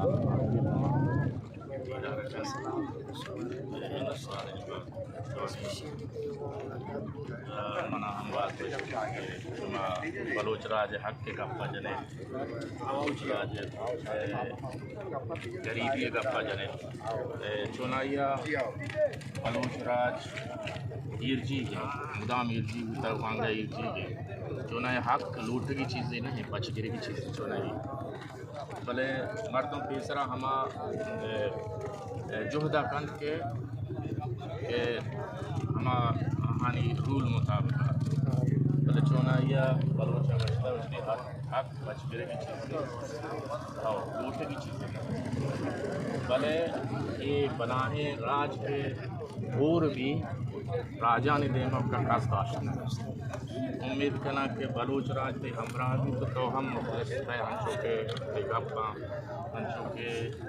منا ہم باز شما بلوچ راج ءِ حق ءِ گپ ءَ جنے، بلوچ راج ءِ غریبی ءِ گپ ءَ جنے۔ اے، چونائیا بلوچ راج ایرجیگ ءَ، مدام ایرجیگ بوتگ، وانگا ایرجیگ ءَ۔ چونائیا حق لوٹگی چیزے نہ، پچ گرگی چیزے چونائیا۔ بلے مردم پیسرا ہما، اے، اے، جہدا کنت کہ، کہ ہما آہانی رول مطابق۔ بلے چونائیا بلوچ ءَ گوشتہ، گوشتی حق، حق بچ گرگی چیزے، ہو، لوٹگی چیزے۔ بلے اے بلاہیں راج کہ ہور بی، راجانی دیما کس داشت نہ۔ امید کناں کہ بلوچ راج تئی ہمراہ بی تو، تو ہم مخلص بئے، انچو کہ تئی گپاں، انچو کہ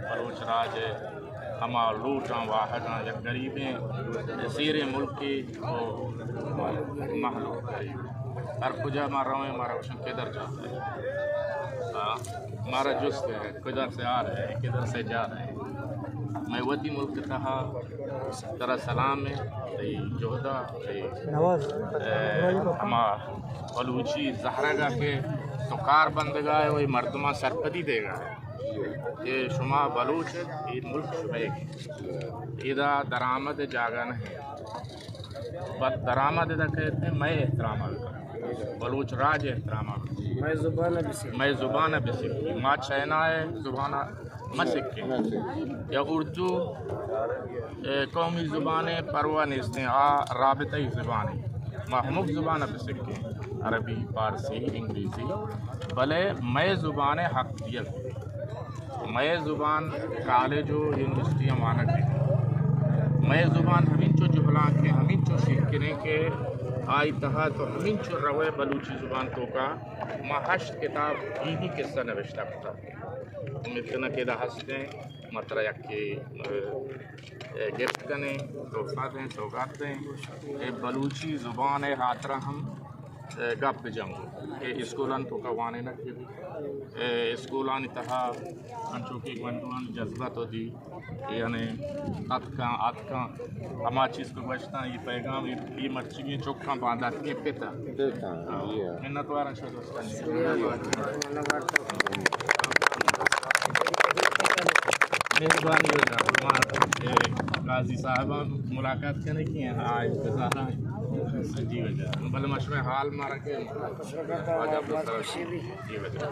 بلوچ راج ءِ ہما لوٹاں واہگاں، یک غریبیں زیریں ملکے و مہلوک غریب۔ ہر کجا ما رویں، مارا گوشن کدھر جاتا ہے؟ ہاں، مارا جست ہے، کدھر سے آ رہے ہیں، کدھر سے جا رہے ہیں؟ مئے وتی ملک تہا ترا سلام ہے، تئی جہدا، تئی، نواز۔ اے، ہما بلوچی زہرگا کہ تو کار بندگا ہے، وہی مردماں سرپدی دیگا ہے کہ شما بلوچ ات، اے ملک شمئے۔ ادا درآمد جاگہ نہیں۔ بل درآمد ادا کہتے ہیں، مئے احترام بکن، بلوچ راج احترام بکن۔ مئے زبان بسکیں۔ مئے زبان بسکیں۔ ما چائنا ہے زبان مسکیں۔ یا اردو، اے، قومی زبان ہے، پرواہ نیستیں، آ رابطہ ای زبان ہے۔ ما ہمک زبان بسکیں، عربی، فارسی، انگریزی، بلے مئے زبان حق دیگ۔ مئے زبان کالج و یونیورسٹی وانگ بیت۔ مئے زبان ہمینچو جہلانکیں، ہمینچو شیرکنیں کہ آئی تہا تو ہمینچو روئے بلوچی زبان توکا۔ ما ہشت کتاب ہیدی قصہ نوشتہ کتا۔ امید کناں کہ ادا ہستیں، ما ترا یکے، اے، گفٹ کنیں، تحفہ دیں، سوگات دیں۔ اے بلوچی زبان ءِ ہاترا ہم، اے، گپ بجنگو۔ اے اسکولان توکا وانینگ بہ بیت۔ اے اسکولانی تہا انچو کہ گونڈوان جذبہ تو دی، یعنی اتکاں، اتکاں، ہما چیز کہ گوشتاں، اے پیغام، اے، اے مرچیگیں چکاں بانداتگیں پت ءَ۔ پت ءَ، ہاں۔ منت وار شما دوستان۔ مہربانی ہوگا۔ ما، اے، قاضی صاحب ملاقات کرنے کی ہیں، آج بزارا ہیں۔ جی وجہ۔ بلے ما شما حال مارا کہ واجہ عبدالسلام۔ جی وجہ۔